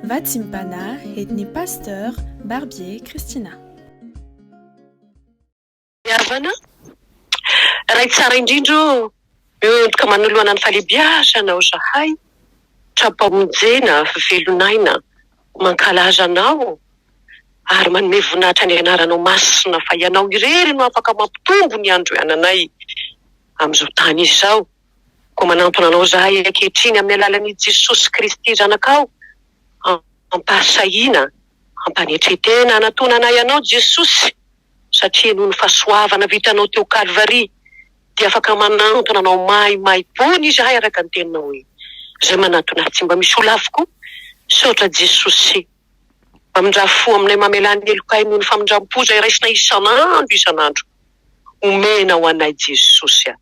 Vatsim-panahy entin'ny Pasteur Barbier Christina. Ry havana, Ray tsara indrindra ô, miondrika manoloana ny fahalehibiazanao izahay, tra-pamonjena, velon'aina, mankalaza Anao ary manome voninahitra ny anaranao masina fa Ianao irery no afaka mampitombo ny andro iananay amin'izao tany izao. Koa manantona Anao izahay ankehitriny amin'ny alalan'i Jesosy Kristy Zanakao, am-pahasahiana, am-panetren-tena hanatona anay Anao Jesosy, satria noho ny fahasoavana vitanao teo Kalvary dia afaka manantona Anao maimaimpoana izahay araka ny teninao hoe, Izay manatona Ahy tsy mba misy ho laviko. Misaotra Jesosy. Mamindrà fo aminay mamelà ny helokay noho ny famindram-po izay raisinay isan'andro isan'andro. Omena ho anay Jesosy a.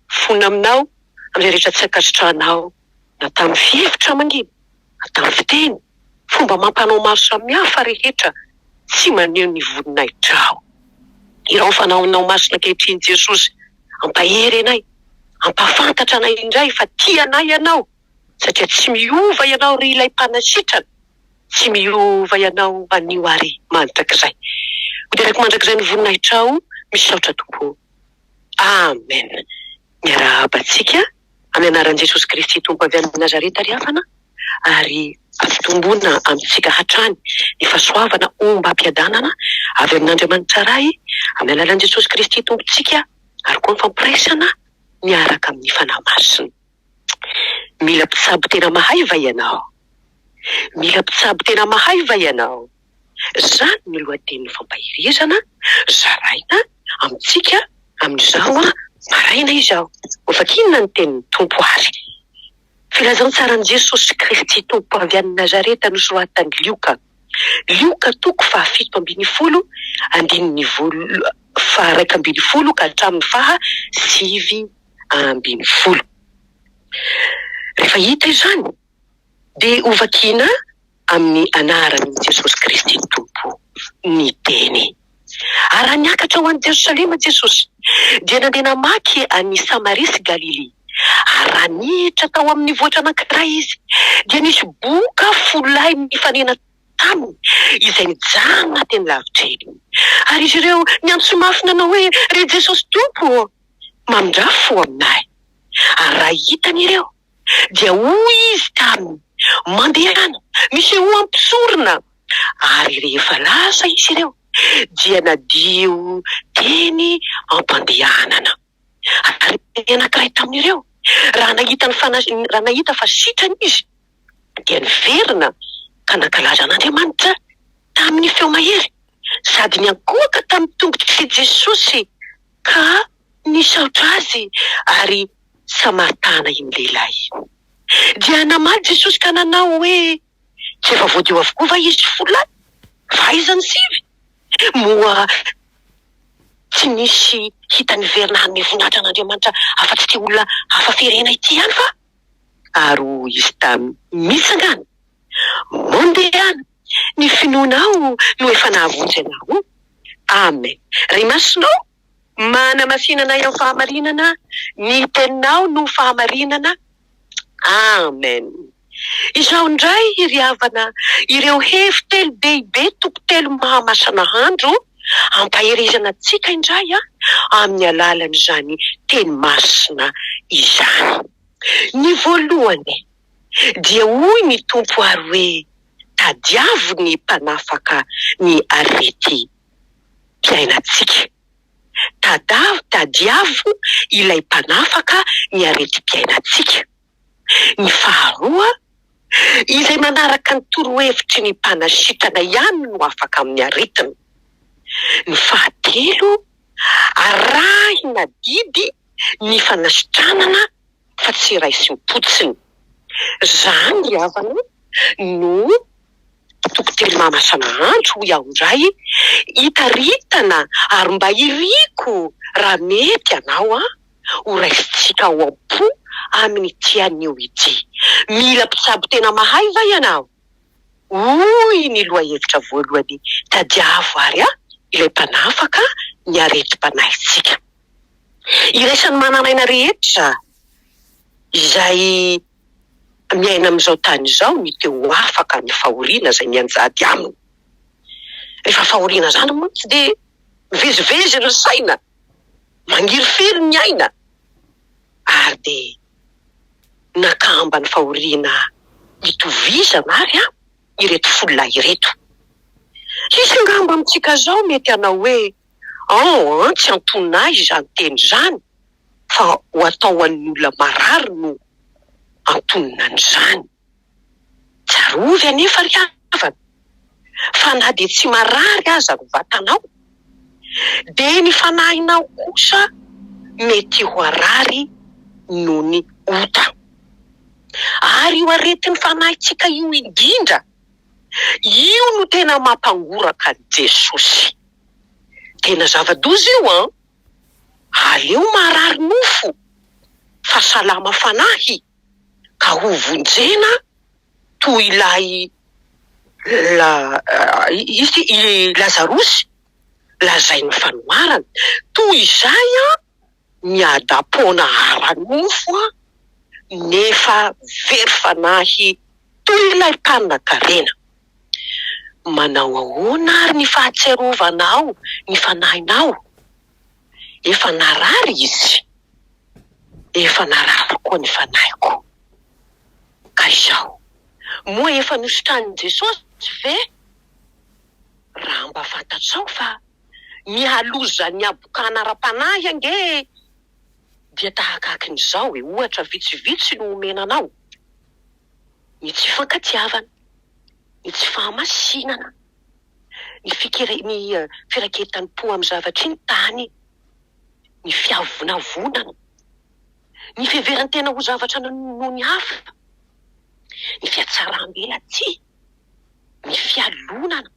Fona aminao amin'izay rehetra tsy ankasitrahanao na tamin'ny fihevitra mangina na tamin'ny fiteny, fomba amam-panao maro samihafa rehetra tsy maneho ny voninahitrao. Irao ny fanahinao masina ankehitriny Jesosy hampahery anay, hampahafantatra anay indray fa tia anay Ianao satria tsy miova Ianao ry ilay mpanasitrana, tsy miova Ianao anio ary mandrakizay. Hoderaiko mandrakizay ny voninahitrao, misaotra Tompo o. Amen! Miarahaba antsika amin'ny anaran'i Jesosy Kristy Tompo avy any Nazareta ry havana ary ampitomboina amintsika hatrany ny fahasoavana ombam-piadanana avy amin'Andriamanitra Ray amin'ny alalan'i Jesosy Kristy Tompontsika ary koa ny fampiraisana miaraka amin'ny Fanahy Masina. Mila mpitsabo tena mahay va ianao? Mila mpitsabo tena mahay va ianao? Izany no lohatenin'ny fampaherezana zaraina amintsika amin'izao maraina izao. Hovakina ny tenin'ny Tompo ary. Filazantsaran'i Jesosy Kristy Tompo avy any Nazareta nosoratan'i Lioka. Lioka toko faha-17 andininy faha-11 ka hatramin'ny faha-19. Rehefa hita izany dia hovakina amin'ny anaran'i Jesosy Kristy Tompo ny teny. Ary raha niakatra ho any Jerosalema Jesosy, dia nandeha namaky an'i Samaria sy Galilia. Ary raha niditra tao amin'ny vohitra anankiray Izy, dia nisy boka fololahy nifanena taminy, izay nijanona teny lavitra eny. Ary izy ireo niantso mafy nanao hoe, Ry Jesosy Tompo ô, mamindrà fo aminay. Ary raha hitany ireo, Dia hoy izy taminy, Mandehana, misehoa amin'ny mpisorona. Ary rehefa lasa izy ireo, dia nadio teny am-pandehanana. Ary ny anankiray tamin'ireo, raha nahita ny fana-, raha nahita fa sitrana izy, dia niverina ka nankalaza an'Andriamanitra tamin'ny feo mahery, sady niankohoka tamin'ny tongotr'i Jesosy ka Nisaotra azy ary Samaritana iny lehilahy iny. Dia namaly Jesosy ka nanao hoe, Tsy efa voadio avokoa va izy fololahy? Fa aiza ny sivy? Moa tsy nisy hita niverina hanome voninahitra an'Andriamanitra afa-tsy ity olona hafa firenena ity ihany va? Ary hoy Izy taminy, Mitsangàna, mandehana, ny finoanao no efa nahavonjy anao. Amen. Ry masonao, Manamasina anay amin'ny fahamarinana, ny teninao no fahamarinana. Amen. Izao indray ry havana ireo hevi telo dehibe toko telo mahamasanahandro ampaherezana antsika indray amin'ny alalan'izany teny masina izany. Ny voalohany dia hoy ny Tompo ary hoe tadiavo ny mpanafaka ny areti mpiainantsika. Tadavo, tadiavo ilay mpanafaka ny aretim-piainantsika. Ny faharoa, izay manaraka ny torohevitry ny mpanasitrana ihany no afaka amin'ny aretina. Ny fahatelo, arahina didy ny fanasitranana fa tsy raisim-potsiny. Izany ry havana no Dokotera Mahamasanahandro hoy aho indray, hitaritana ary mba iriko raha mety ianao an, ho raisintsika ao am-po amin'ity anio ity. Mila mpitsabo tena mahay va ianao? Hoy ny lohahevitra voalohany, tadiavo ary an, ilay mpanafaka ny aretim-panahintsika. Iraisan'ny manan'aina rehetra izay. miaina amin'izao tany izao ny te ho afaka amin'ny fahoriana izay mianjady aminy. Rehefa fahoriana izany mantsy dia mivezivezy ny saina, mangirifiry ny aina ary dia nakamban'ny fahoriana itovizana ary an! ireto folona ireto. Hisy angamba amintsika izao mety hanao hoe, Ao an, tsy antonona ahy izany teny izany fa ho atao ho an'ny olona marary no antonona an'izany. Tsarovy anefa ry havana fa na dia tsy marary aza ny vatanao dia ny fanahinao kosa mety ho harary noho ny ota. Ary io aretin'ny fanahintsika io indrindra, io no tena mampangoraka an'i Jesosy. Tena zava-doza io an! Aleo marary nofo fa salama fanahy ka ho vonjena toy ilay la izy i Lazarosy lazain'ny fanoharana. Toy izay an! miadam-poana ara-nofo aho nefa very fanahy toy ilay mpanan-karena. Manao ahoana ary ny fahatsiarovanao ny fanahinao? Efa narary izy, efa narary koa ny fanahiko. Ka izao, moa efa nositranin'i Jesosy ve? Raha mba fantatrao fa Ny halozan'ny habokana ara-panahy ange dia tahakahakin'izao e, ohatra vitsivitsy no omena anao, ny tsy fankatiavana, ny tsy fahamasinana, ny fikere- ny firaiketam-po amin'ny zavatry ny tany, ny fiavonavonana, ny fiheveran-tena ho zavatra noho ny hafa, ny fihatsaram-belatsihy, ny fialonana.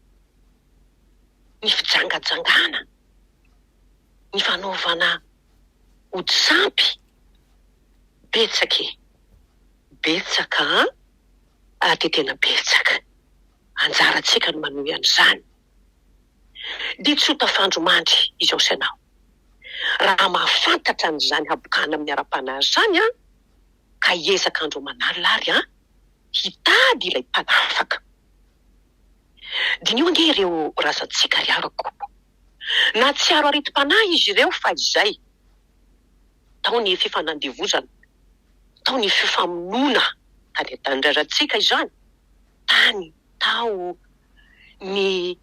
ny fijangajangana, ny fanaovana ody sampy, betsaka e! Betsaka an! Ary dia tena betsaka. Anjarantsika no manohy an'izany. Dia tsy ho tafandro mandry izao sy ianao. Raha mahafantatra an'izany habokana amin'ny ara-panahy izany an, ka hiezaka andro aman'alina ary an, hitady ilay mpanafaka. Diniho ange ireo razantsika ry havako. Nahatsiaro aretim-panahy izy ireo fahizay. Tao ny fifanandevozana, tao ny fifamonoana tany an-tanindrazantsika izany, tany tao ny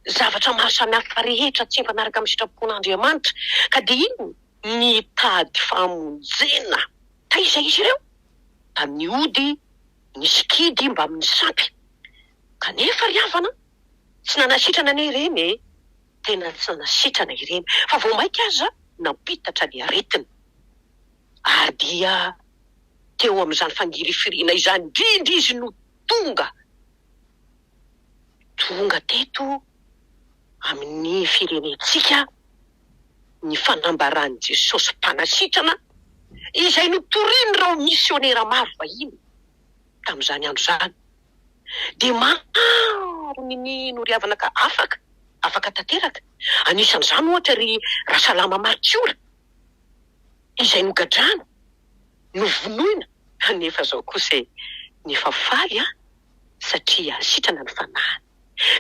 zavatra maro samihafa rehetra tsy mifanaraka amin'ny sitrapon'Andriamanitra. Ka dia inona? Nitady famonjena. Taiza izy ireo? Tamin'ny ody ny sikidy mbamin'ny sampy. Kanefa ry havana, tsy nanasitrana anie ireny e! Tena tsy nanasitrana ireny, fa vao mainka aza nampitatra ny aretina. Ary dia teo amin'izany fangirifiriana izany indrindra izy no tonga, tonga teto amin'ny firenentsika ny fanambaran'i Jesosy Mpanasitrana izay notorian'ireo misionera maro vahiny tamin'izany andro izany, dia maro ny nino ry havana ka afaka, afaka tanteraka. Anisan'izany ohatra ry Rasalama Martiora izay nogadrana, novonoina, nefa izao kosa e, nefa faly an, satria sitrana ny fanahiny.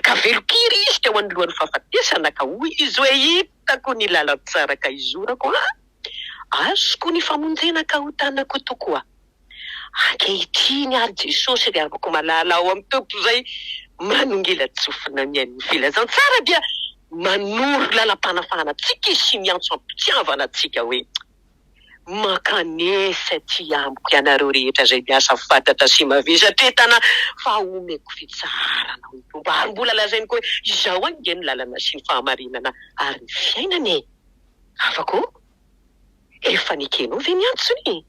Ka velon-kiry izy teo anoloan'ny fahafatesana ka hoy izy hoe, Hitako ny lalantsara ka hizorako an! Azoko ny famonjena ka ho tanako tokoa. Ankehitriny ary Jesosy ry havako malala ao amin'ny Tompo izay manongila-tsofina mihaino ny filazantsara dia manoro lalam-panafahana antsika Izy sy miantso am-pitiavana antsika hoe, Mankanesa aty amiko ianareo rehetra izay miasa fatratra sy mavesatra entana, fa homeko fitsaharana, hoy ny Tompo. Ary mbola lazainy koa hoe, Izaho ange no lalana sy ny fahamarinana ary ny fiainana e! Havako ô! Efa nekenao ve ny antsony?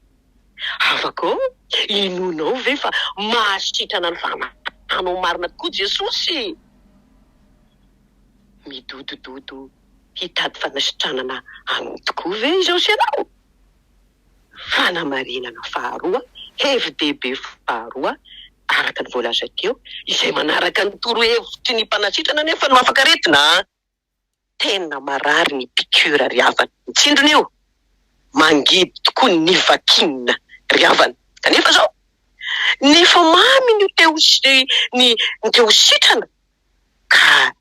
Havako ô! Inoanao ve fa mahasitrana ny fanahinao marina tokoa Jesosy? Midodododo Hitady fanasitranana aminy tokoa ve izao sy ianao? Fanamarinana faharoa, hevi-dehibe faharoa, araka ny voalaza teo, izay manaraka ny torohevitry ny mpanasitrana anefa no afaka aretina an! Tena marary ny piqûre ry havana. Ny tsindrona io? Mangidy tokoa ny vakinina ry havana. Kanefa izao, nefa mamy ny te ho ny ny te ho sitrana ka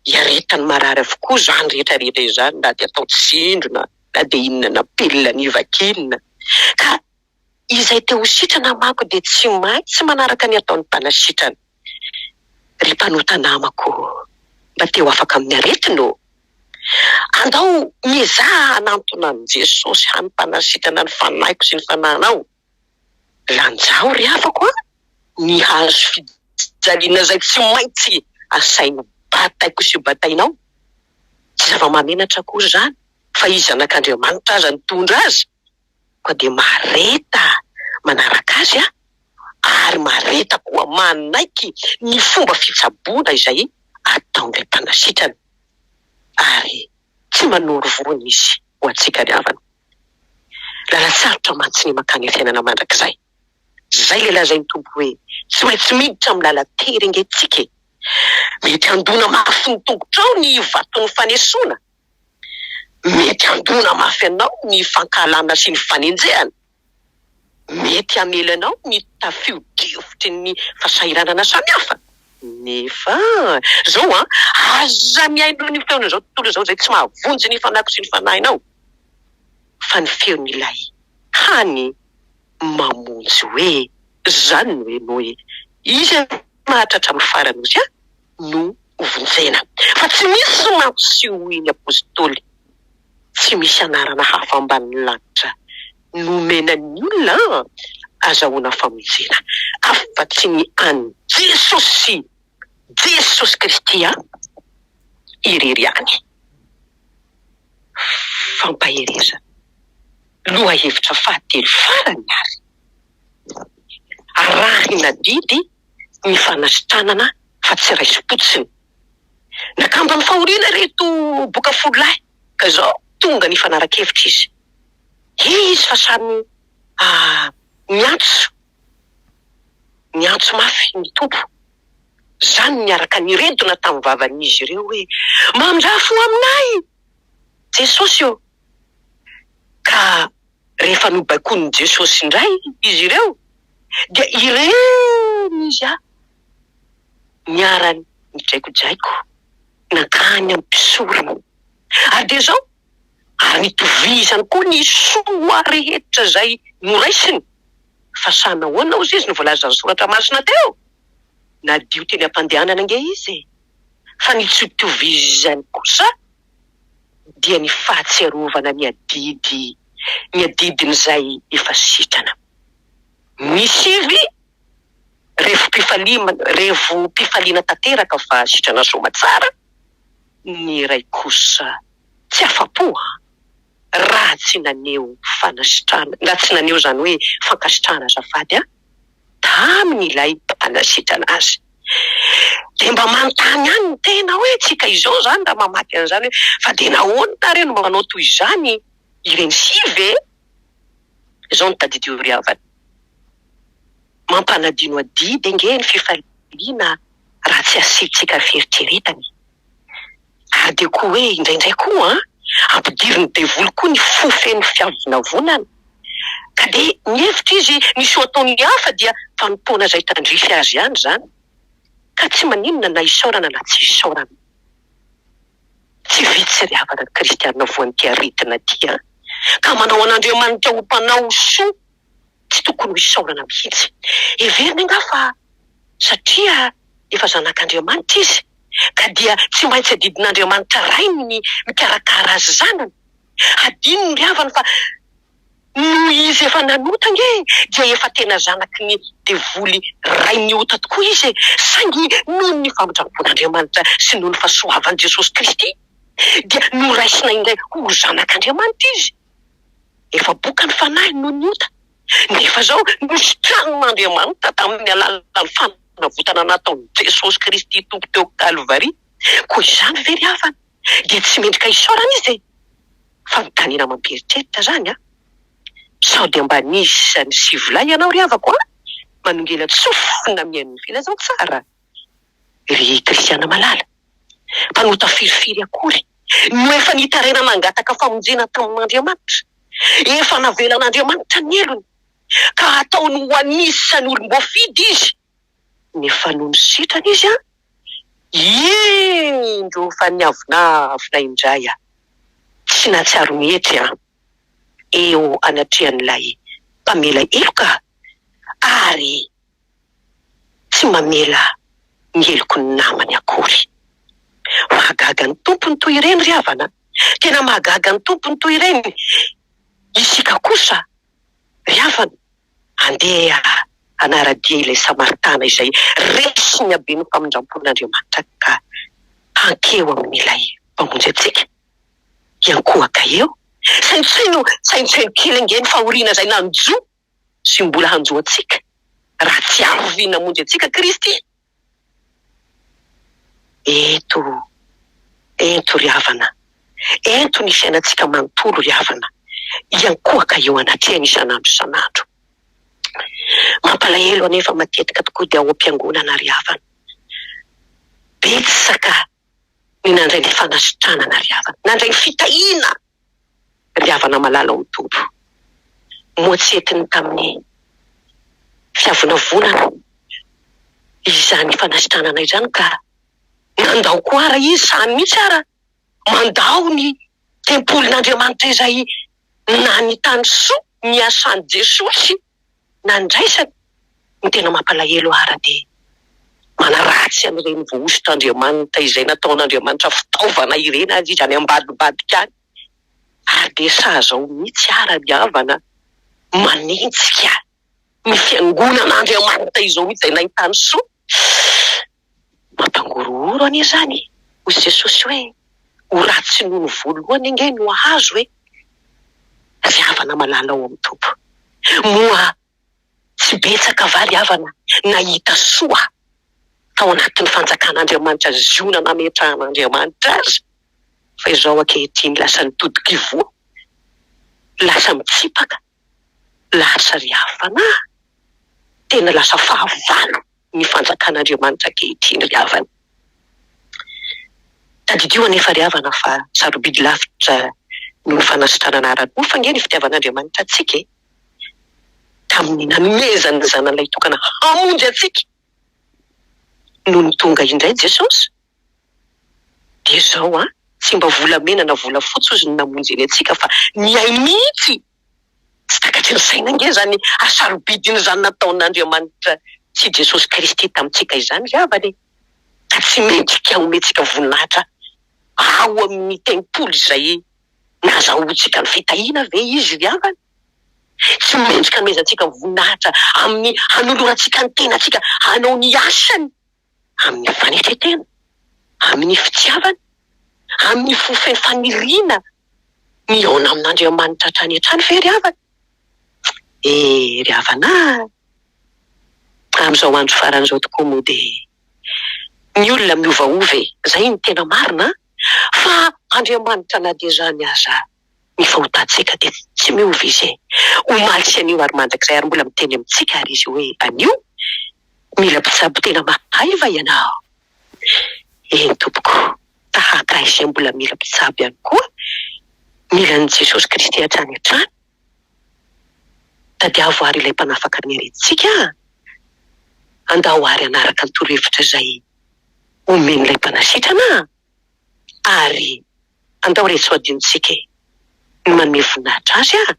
iaretan'ny marary avokoa izany rehetra rehetra izany na dia atao tsindrona na dia hihinana pilina nivakiana. Ka izay te ho sitrana manko dia tsy maintsy manaraka ny ataon'ny mpanasitrana. Ry mpanota namako ô, mba te ho afaka amin'ny aretina ô? Andao miezaha hanantona an'i Jesosy hany mpanasitrana ny fanahiko sy ny fanahinao. Lanjao ry havako a, ny hazo fijaliana izay tsy maintsy asainy bataiko sy batainao. Tsy zava-mahamenatra akory izany fa Izy Zanak'Andriamanitra aza nitondra azy. Koa dia mahareta manaraka Azy ary mahareta koa manaiky ny fomba fitsaboana izay ataon'ilay mpanasitrana. Ary tsy manoro voany Izy ho antsika ry havana. Lalan-tsarotra mantsy ny mankany amin'ny fiainana mandrakizay. Izay ilay lazain'ny Tompo hoe tsy maintsy miditra amin'ny lalan-tery ange tsika e! Mety handona mafy ny tongotrao ny vaton'ny fanesoana. Mety handona mafy anao ny fankahalana sy ny fanenjehana. Mety hamely anao ny tafio-drivotry ny fahasahiranana samihafa. Nefa izao an, aza mihaino ny feon'izao tontolo izao izay tsy mahavonjy ny fanahiko sy ny fanahinao, fa ny feon'ilay hany mamonjy hoe, izany no henoy, izy mahatratra amin'ny farany ozy an, no hovonjena. Fa tsy misy mantsy hoy ny apostoly, tsy misy anarana hafa ambanin'ny lanitra nomena ny olona azahoana famonjena afa-tsy ny an'i Jesosy, Jesosy Kristy irery ihany. Fampaherezana. Lohahevitra fahatelo farany ary arahina didy ny fanasitranana fa tsy raisim-potsiny. Nakamban'ny fahoriana ireto boka fololahy ka izao tonga nifanara-kevitra izy. He izy fa samy niantso, niantso mafy ny Tompo. Izany niaraka niredona tamin'ny vavan'izy ireo hoe, Mamindrà fo aminay, Jesosy ô! Ka rehefa nobaikoin'i Jesosy indray izy ireo, dia ireny izy niara-nijaikojaiko nankany amin'ny mpisorona. Ary dia izao, ary nitovizany koa ny soa rehetra izay noraisiny. Fa sa nahoana hozy izy no voalazan'ny Soratra Masina teo? Nadio teny am-pandehanana ange izy e! Fa ny tsy itovizany kosa dia ny fahatsiarovana ny adidy, ny adidin'izay efa sitrana. Ny sivy, revom-pifaliana, revom-pifaliana tanteraka fa sitrana soamatsara, ny iray kosa tsy afa-po an! raha tsy naneho fanasitrahana, raha tsy naneho izany hoe fankasitrahana azafady an! tamin'ilay mpanasitrana azy. Dia mba manontany ihany ny tena hoe tsika izao izany raha mamaky an'izany hoe fa dia nahoana re no manao toy izany ireny sivy e? Izao no tadidio ry havana, mampanadino adidy ange ny fifaliana raha tsy asiantsika fieritreretana e! Ary dia koa hoe indraindray koa an, ampidirin'ny devoly koa ny fo feno fiavonavonana. Ka dia mihevitra izy ny soa ataon'ny hafa dia fanompoana izay tandrify azy ihany izany. Ka tsy maninona na isaorana na tsy isaorana. Tsy vitsy ry havana ny kristiana voan'ity aretina ity an! Ka manao an'Andriamanitra ho mpanao soa tsy tokony ho isaorana mihitsy. Heveriny angaha fa satria efa zanak'Andriamanitra izy ka dia tsy maintsy adidin'Andriamanitra Rainy ny mikarakara azy zanany? Hadinony ry havana fa noho izy efa nanota ange dia efa tena zanaky ny devoly rain'ny ota tokoa izy e! Saingy noho ny famindram-pon'Andriamanitra sy noho ny fahasoavan'i Jesosy Kristy dia noraisina indray ho zanak'Andriamanitra izy. Efa boka ny fanahy noho ny ota, nefa izao nositranin'Andriamanitra tamin'ny alalan'ny fanavotana nataon'i Jesosy Kristy Tompo teo Kalvary. Koa izany ve ry havana dia tsy mendrika hisaorana izy e? Fanontaniana mampieritreritra izany an! Sao dia mba nisy ny sivilahy ianao ry havako an? Manongela-tsofina mihaino ny filazantsara ry kristiana malala. Mpanota firifiry akory no efa nitaraina nangataka famonjena tamin'Andriamanitra. Efa navelan'Andriamanitra ny helony. Ka hataony ho anisan'ny olom-boafidy izy. Nefa nony sitrana izy an, indro fa niavonavona indray an, tsy nahatsiaro mihetsy an, eo anatrehan'ilay mpamela heloka ary tsy mamela ny heloky ny namany akory. Mahagaga ny Tompo ny toy ireny ry havana a! Tena mahagaga ny Tompo ny toy ireny. Isika kosa ry havana, andeha hanara-dia ilay Samaritana izay resin'ny haben'ny famindram-pon'Andriamanitra ka hankeo amin'ilay Mpamonjy antsika. Hiankohoka eo. Saintsaino, saintsaino kely ange ny fahoriana izay nanjo sy mbola hanjo antsika raha tsy avy namonjy antsika Kristy. Ento, ento ry havana, ento ny fiainantsika manontolo ry havana, hiankohoka eo anatrehany isan'andro isan'andro. Mampalahelo anefa matetika tokoa dia ao am-piangonana ry havana. Betsaka ny nandray ny fanasitranana ry havana, nandray ny fitahiana ry havana malala ao amin'ny Tompo. Moa tsy entiny tamin'ny fiavonavonana izany fanasitranana izany ka nandao koa ara izy, sahy mihitsy ara mandao ny tempolin'Andriamanitra izay nanitany soa niasan'i Jesosy nandraisany. Ny tena mampalahelo ara dia manaratsy an'ireny voahosotr'Andriamanitra izay nataon'Andriamanitra fitaovana ireny aza izy any ambadibadika any. Ary dia sahy zao mihitsy ara ry havana manenjika ny fiangonan'Andriamanitra izao mihitsy izay nahitany soa. Mampangorohoro anie izany e! Hoy Jesosy hoe, ho ratsy noho ny voalohany ange no hahazo e! Ry havana malala ao amin'ny Tompo, moa tsy betsaka va ry havana nahita soa tao anatin'ny fanjakan'Andriamanitra Ziona nametrahan'Andriamanitra azy, fa izao ankehitriny lasa nitodi-kivoho, lasa mitsipaka, lasa ry havana tena lasa fahavalo ny fanjakan'Andriamanitra ankehitriny ry havana. Tadidio anefa ry havana fa sarobidy lavitra noho ny fanasitranana ara-nofo ange ny fitiavan'Andriamanitra antsika e! Tamin'ny nanomezany ny Zanany Lahitokana hamonjy antsika nony tonga indray Jesosy dia izao an, tsy mba volamena na volafotsy hozy no namonjeny antsika fa ny ainy mihitsy! Tsy takatry ny saina ange izany hasarobidin'izany nataon'Andriamanitra sy Jesosy Kristy tamintsika izany ry havana e! Ka tsy mendrika homentsika voninahitra ao amin'ny tempoly izay nazahoantsika ny fitahiana ve Izy ry havana? Tsy mendrika hanomezantsika voninahitra amin'ny hanolorantsika ny tenantsika hanao ny asany amin'ny fanetren-tena, amin'ny fitiavana, amin'ny fo feno faniriana mihaona amin'Andriamanitra hatrany hatrany ve ry havana? E ry havana a! Amin'izao andro farany izao tokoa moa dia ny olona miovaova e! Izay no tena marina an! Fa Andriamanitra na dia izany aza ny fahotantsika dia tsy miova Izy e! Omaly sy anio ary mandrakizay ary mbola miteny amintsika ary Izy hoe anio mila mpitsabo tena mahay va ianao? Eny tompoko, tahaka ahy izay mbola mila mpitsabo ihany koa, mila an'i Jesosy Kristy hatrany hatrany. Tadiavo àry ilay Mpanafaka ny aretintsika a! Andao àry hanaraka ny torohevitra izay omen'ilay Mpanasitrana a! Ary andao re tsy ho adinontsika e! Ny manome voninahitra Azy a!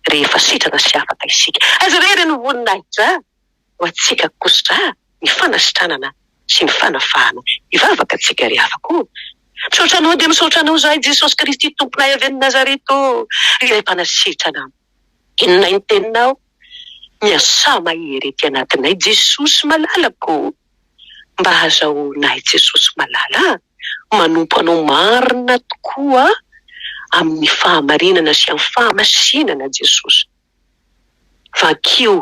Rehefa sitrana sy afaka isika. Azy irery ny voninahitra! Ho antsika kosa ny fanasitranana sy ny fanafahana. Hivavaka antsika ry havako o! Misaotra Anao dia misaotra Anao izahay Jesosy Kristy Tomponay avy any Nazareth o! Ry Ilay Mpanasitrana. Henonay ny Teninao. Miasà mahery ety anatinay Jesosy malalako o! Mba hazahoanay Jesosy malala manompo Anao marina tokoa amin'ny fahamarinana sy amin'ny fahamasinana Jesosy. Vakio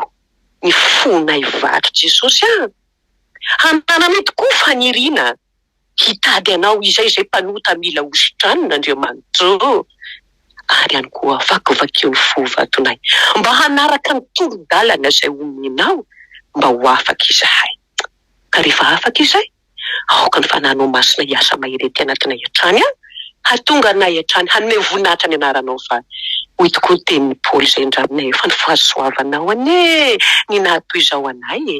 ny fonay vato Jesosy a! Hanananay tokoa faniriana hitady Anao izay izay mpanota mila hositranina Andriamanitra ô! Ary ihany koa vakivakio ny fo vatonay mba hanaraka ny tolo-dalana izay omenao mba ho afaka izahay. Ka rehefa afaka izay, aoka ny Fanahinao Masina hiasa mahery ety anatinay hatrany an! Hahatonga anay hatrany hanome voninahitra ny anaranao fa. Hoy tokoa ny tenin'i Paoly izay indraminay eo fa ny fahasoavanao anie ny nahatoy izao anay e!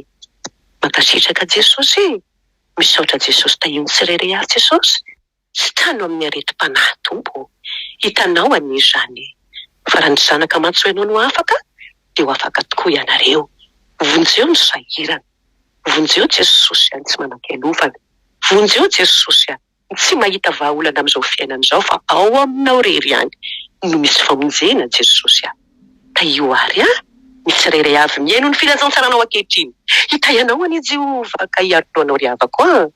Mankasitraka Jesosy e! Misaotra Jesosy tahio ny tsirairay avy Jesosy. Sitrano amin'ny aretim-panahy Tompo ô! Hitanao anie izany e! Fa raha ny Zanaka mantsy ho ianao no afaka dia ho afaka tokoa ianareo. Vonjeo ny sahirana. Vonjeo Jesosy a ny tsy manan-kialofana. Vonjeo Jesosy a ny tsy mahita vahaolana amin'izao fiainana izao fa ao aminao irery ihany no misy famonjena Jesosy a. Tahio àry a ny tsirairay avy mihaino ny filazantsaranao ankehitriny. Hitahy anao anie Jehovah ka hiaro anao ry havako a.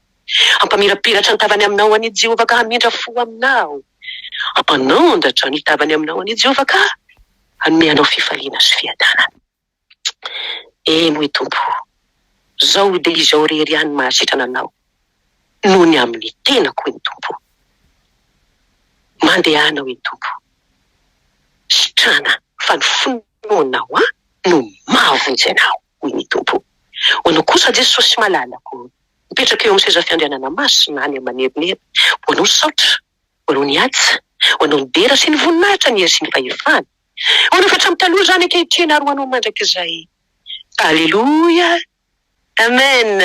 Hampamirapiratra ny tavany aminao anie Jehovah ka hamindra fo aminao. Hampanandratra ny tavany aminao anie Jehovah ka hanome anao fifaliana sy fiadanana. Eny, hoy Tompo, Izao dia Izao irery ihany mahasitrana anao, noho ny amin'ny tenako, hoy ny Tompo. Mandehana, hoy ny Tompo, sitrana, fa ny finoanao Ahy no mahavonjy anao, hoy ny Tompo. Ho anao kosa, Jesosy malalako, mipetraka eo amin'ny seza fiandrianana masina any aman'erinera, ho anao ny saotra, ho anao ny haja, ho anao ny dera sy ny voninahitra, ny hery sy ny fahefana. Ho anao efa hatramin'ny taloha izany ankehitriny ary ho anao mandrakizay. Aleloia! Amen!